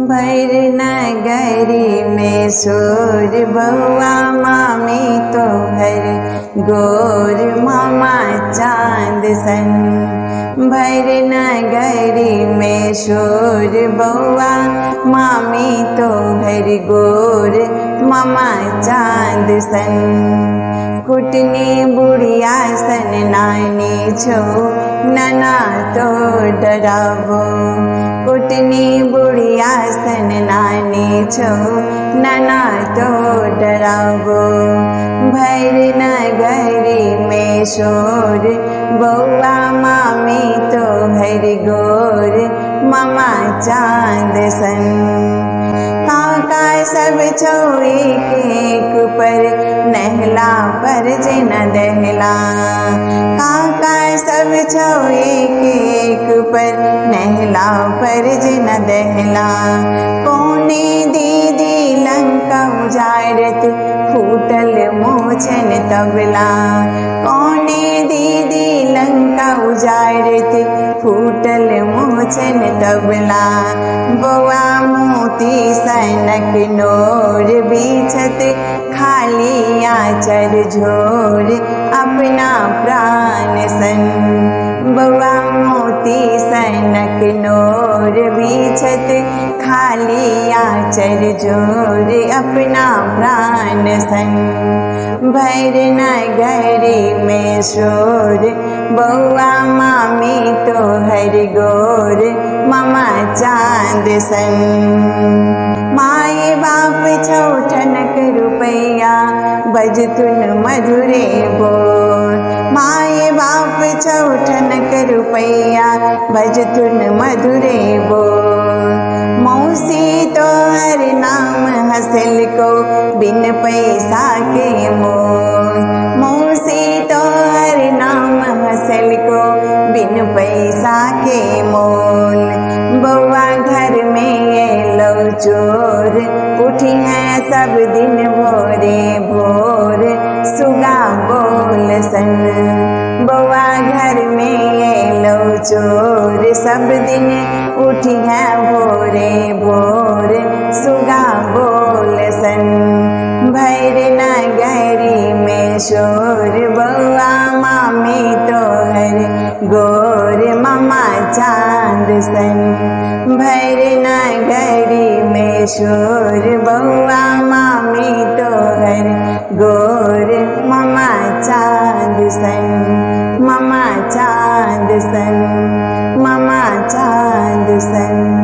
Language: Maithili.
भैर नगरी में शोर बउआ मामी तोहर गोर मामा चांद सन। भैर नगरी में शोर बउआ मामी तोहर गोर मामा चांद सन। कुटनी बुढ़िया सन नानी छो नना तो डरावो। कुटनी बुढ़िया सन नानी छो नना तो डरावो। भैर नगरी में शोर बउआ मामी तोहर गोर मामा चांद सन। काका सब छो एक एक पर नहला पर जे न दहला। काका सब छो एक एक पर नहला पर जे न दहला। कोने दीदी लंका उजारत फूटल मोछन तबला। कोने दीदी लंका उजारत फूटल मोछन तबला। बउआ मोती सनक नोर बिछत खाली आचर झोर अपना प्राण सन। बउआ मोती सनक नोर बिछत खाली आचर झोर अपना प्राण सन। भैर नगरी में शोर बउआ मामी तोहर गोर मामा चांद सन। माए बाप छौ ठनक रुपैया बजथुन मधुरे बोल। माए बाप छौ ठनक रुपैया बजथुन मधुरे बोल। मौसी तोहर नाम हंसल को बिन पैसा के मोल। मौसी तोहर नाम हंसल को बिन पैसा के मोल। बउआ घर में एलो चोर उठी है सब दिन भोरे भोर सुगा बोल सन। बउआ घर में एलो चोर सब दिन उठी है भोरे भोर सुगा बोल सन। भैर नगरी में शोर बउआ मामी तोहर गोर मामा चांद सन। भैर नगरी में शोर बउआ मामी तोहर गोर मामा चांद सन। मामा चांद सन, मामा चांद सन।